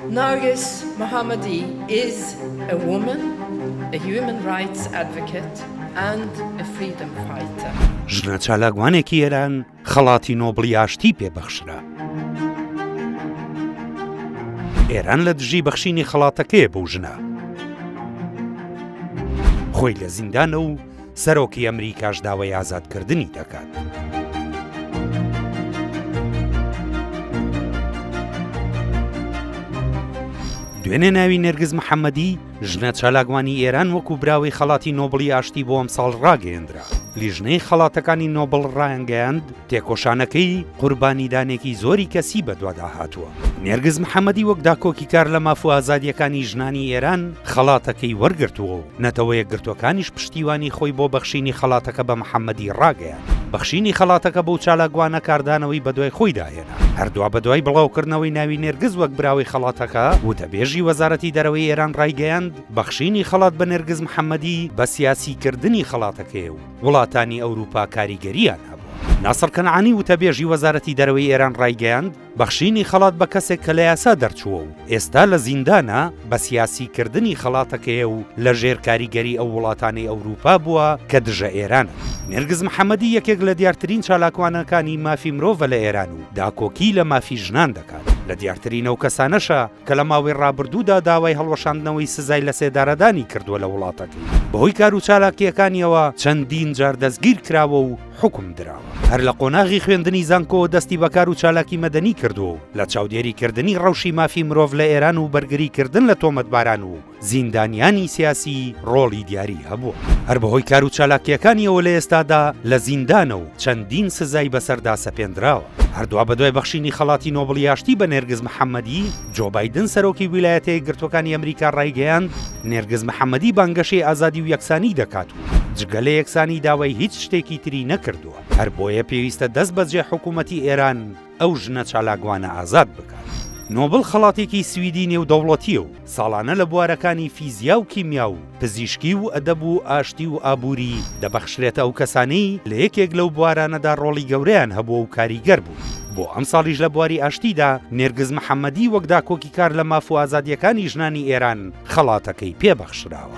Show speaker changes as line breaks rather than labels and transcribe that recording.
Narges Mohammadi is a woman, a human rights advocate and a freedom fighter.
ژنە چالاکوانێکی ئێران خەڵاتی نۆبڵی ئاشتی پێ بەخشرا. ئێران لە دژی بەخشینی خەڵاتەکەیە بەو ژنە. خۆی لە زیندانە و سەرۆکی ئەمریکاش داوای ئازادکردنی دەکات. دوێنێ ناوی نێرگز محەممەدی ژنە چالاکوانی ئێران وەکو براوەی خەڵاتی نۆبڵی ئاشتی بۆ ئەمساڵ ڕاگەیەندرا. لیژنەی خەڵاتەکانی نۆبڵ ڕایانگەیاند، تێکۆشانەکەی قوربانیدانێکی زۆری کەسی بەدوادا هاتووە. نێرگز محەمەدی وەک داکۆکیکار لە ماف و ئازادییەکانی ژنانی ئێران خەڵاتەکەی وەرگرتووە و نەتەوە یەکگرتووەکانیش پشتیوانی خۆی بۆ بەخشینی خەڵاتەکە بە محەمەدی ڕاگەیاند. بەخشینی خەڵاتەکە بەو چالاکوانە کاردانەوەی بەدوای خۆیدا هێنا. هەر دوابەدوای بڵاوکردنەوەی ناوی نێرگز وەک براوەی خەڵاتەکە، وتەبێژی وەزارەتی دەرەوەی ئێران ڕایگەیاند، بەخشینی خەڵات بە نێرگز محەمەدی بە سیاسیکردنی خەڵاتەکەیە و وڵاتانی ئەوروپا کاریگەرییان هەبووە. ناسڕ کەنعانی وتەبێژی وەزارەتی دەرەوەی ئێران ڕایگەیاند، بەخشینی خەڵات بە کەسێک کە لە یاسا دەرچووە و ئێستا لە زیندانە، بە سیاسیکردنی خەڵاتەکەیە و لە ژێر کاریگەری ئەو وڵاتانەی ئەوروپا بووە کە دژە ئێرانن. نێرگز محەمەدی یەکێک لە دیارترین چالاکوانەکانی مافی مرۆڤە لە ئێران و داکۆکی لە مافی ژنان دەکات. لە دیارترین ئەو کەسانەشە کە لە ماوەی ڕابردوودا داوای هەڵوەشاندنەوەی سزای لەسێدارەدانی کردووە لە وڵاتەکەی، بەهۆی کار و چالاکییەکانیەوە چەندین جار دەستگیرکراوە و حوکم دراوە. هەر لە قۆناغی خوێندنی زانکۆوە دەستی بە کار و چالاکی مەدەنی کردووە و لە چاودێریکردنی ڕەوشی مافی مرۆڤ لە ئێران و بەرگریکردن لە تۆمەتباران و زیندانیانی سیاسی ڕۆڵی دیاری هەبووە. هەر بەهۆی کار و چالاکییەکانیەوە لە ئێستادا لە زیندانە و چەندین سزای بەسەردا سەپێندراوە. هەر دوابەدوای بەخشینی خەڵاتی نۆبڵی ئاشتی بە نێرگز محەمەدی، جۆ بایدن سەرۆکی ویلایەتە یەکگرتووەکانی ئەمریکا ڕایگەیاند، نێرگز محەمەدی بانگەشەی ئازادی و یەکسانی دەکات و جگە لە یەکسانی داوای هیچ شتێکی تری نەکردووە، هەر بۆیە پێویستە دەستبەجێ حکوومەتی ئێران ئەو ژنە چالاکوانە ئازاد بکات. نۆبڵ خەڵاتێکی سویدی نێودەوڵەتییە و ساڵانە لە بوارەکانی فیزیا و کیمیا و پزیشکی و ئەدەب و ئاشتی و ئابووری دەبەخشرێتە ئەو کەسانەی لە یەکێک لەو بوارانەدا ڕۆڵی گەورەیان هەبووە و کاریگەر بوون. بۆ ئەمساڵیش لە بواری ئاشتیدا نێرگز محەمەدی وەک داکۆکیکار لە ماف و ئازادییەکانی ژنانی ئێران خەڵاتەکەی پێ بەخشراوە.